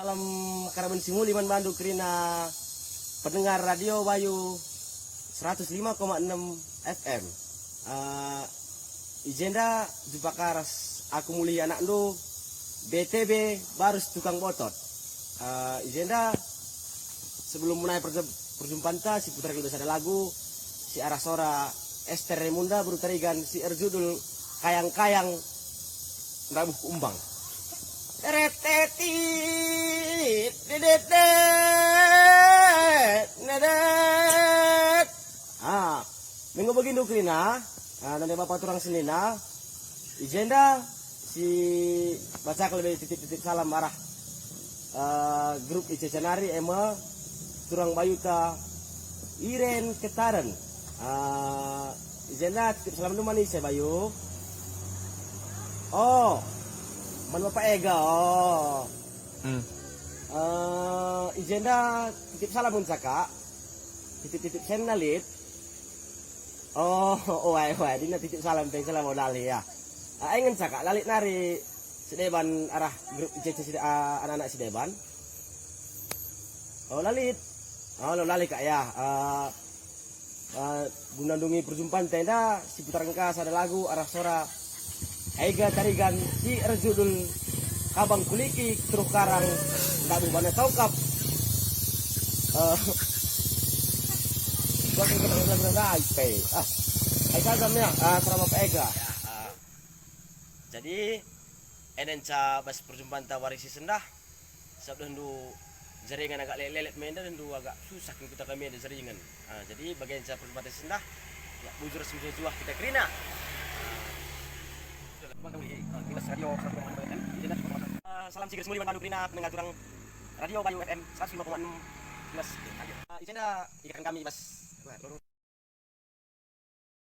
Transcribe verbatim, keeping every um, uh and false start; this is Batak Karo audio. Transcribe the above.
Salam karaben si muli man bandu kerina pendengar Radio Bayu seratus lima koma enam F M. Eh, i jenda jumpa ka ras aku mulihi anakndu, B T B Barus Tukang Botot. Eh, i jenda sebelum mulai perje-, perjumpanta, siputar dulu sada lagu si arah sora Ester Remunda Beru Tarigan si erjudul Kayang-Kayang Ndabuh Kumbang. Eret, tet, tit, dedet, det, nedet. Ah, minggu begindu kerina, ah, nande bapa turang senina, i jenda si baca lebe titip-titip salam arah, eh, grup I C C nari, e me turang bayuta Iren Ketaren. Eh, i jenda titip salam ndu man ise, Bayu? Oh, man Bapak Ega, oh. Hmm. Eh, i jenda titip salam ngenca ka. Titip-titip senna lit. Oh, oh, ai, oh, ai, dina titip salam pe, salam, oh, lali, ya. Ah, ai ngenca ka, lalit nari si deban arah grup I C C si de-, ah, anak-anak si deban. Oh, lalit. Oh, lo lali ka, ya. Ah, ah, guna ndungi perjumpanta enda, siputar ka sada lagu arah sora Ega Tarigan si erjudul Kabang Kuliki Teruh Karang Ndabuh Bana Tongkap. Eh, buat yang kena-kena pe. Ah, ai saja ya, ah, sora Bapak Ega. Ya, ah. Jadi, enda ngenca bas perjumpanta wari si sendah. Sabap dehndu jaringan agak lelet-lelet me enda, dehndu agak susah kin kuta kami enda jaringan. Ah, jadi bage ngenca perjumpanta si sendah, ya, bujur si mejuah-juah kita kerina. Ah, salam si muli man bandu kerina pendengar turang Radio Bayu F M seratus lima koma enam. Ah, i jenda ikataken kami bas